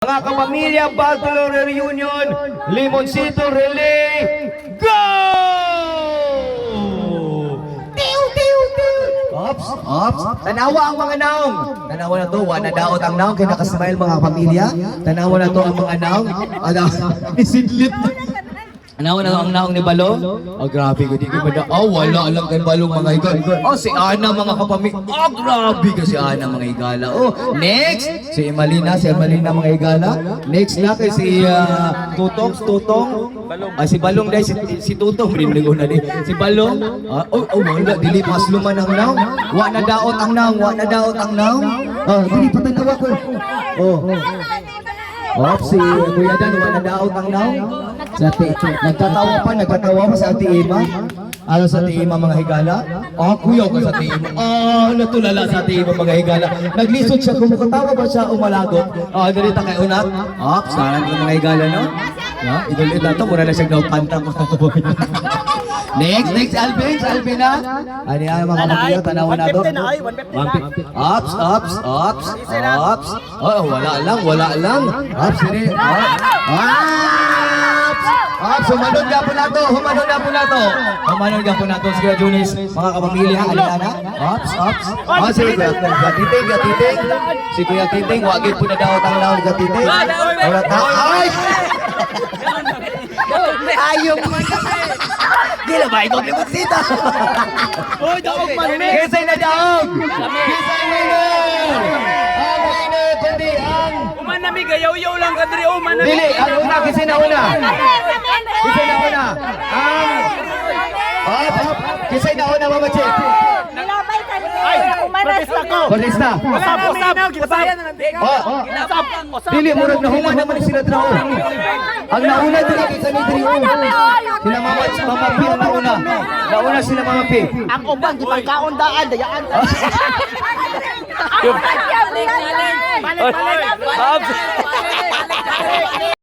Mga kapamilya, Bartolo Reunion, Limoncito Relay, go! Tiw, tiw, tiw! Ops, ops. Tanawa ang mga naong. Tanawa na to, wala daot ang naong. Kaya nakasmile, mga pamilya. Tanawa na to ang mga naong. Ano, isidlip. Tanawa na to ang naong ni Balong. Oh, grabe ko. Di ko ba Oh, wala lang kay Balong, mga higala. Oh, si Ana, mga kapamilya. Oh, grabe ka si Ana, mga higala. Oh, next. Si Emalina, si Emalina, mga higala. Next na kay si Tutong, Tutong. Ah, si Balong dahil si Tutong. Rinig ko na di. Si Balong. Ah, oh, wala. Dili pasluman ang naong. Wa na daot ang naong. Wa na daot ang naong. Ah, dili patanawa ko. Oh. Oh, si Kuya Dan, wala daot ang naong. Sa ate, nagtatawa pa sa Ate Ima. Ano sa Ate Ima, mga higala? Oh, kuya ka sa Ate Ima. Oh, natulala sa Ate Ima, mga higala. Naglisod siya, kumukatawa ba siya umalagot? Oh, dali ta kay unat. Oh, sana yung mga higala, no? No, idulit na to, mura na siyang daw panta, mga kapamilya. Next, next, Alvin, si Alvin na. Ano yan, mga kapamilya, tanawan na to. 150 na, ay, 150 na. Ups, ups, ups, ups. Oh, wala lang, wala lang. Ups, ini. Ups! Ups, humanon nga po nato, humanon nga po nato. Humanon nga po nato si Kuya Junis, mga kapamilya, alina na. Ups, ups. Oh, si Kuya Kuya Titing, Kuya Titing. Si Kuya Titing, wagin po na daw ang laon ni Kuya Titing. Wala ta. Ay! Ayaw mo. Di na ba ikaw limot dito? Uy, daog man mi. Kisay na daog! Kisay winner! Ang winner kundi ang Uman na mi gayaw-yaw lang ka diri, uman na mi. Dili, ang una, kisay na una! Kisay na una! Ang Up, up! Kisay na una, Mama Che! Ay, protesta ko. Protesta! Usap, usap, usap. Oh, Usap, usap. dili, murag nahuman naman ni sila drao. Ang nauna dili kay sa ni diri oh. Sila Mama P ang nauna. Nauna sila Mama P. Ang uban, di pagkaon daan, dayaan. Balik, balik.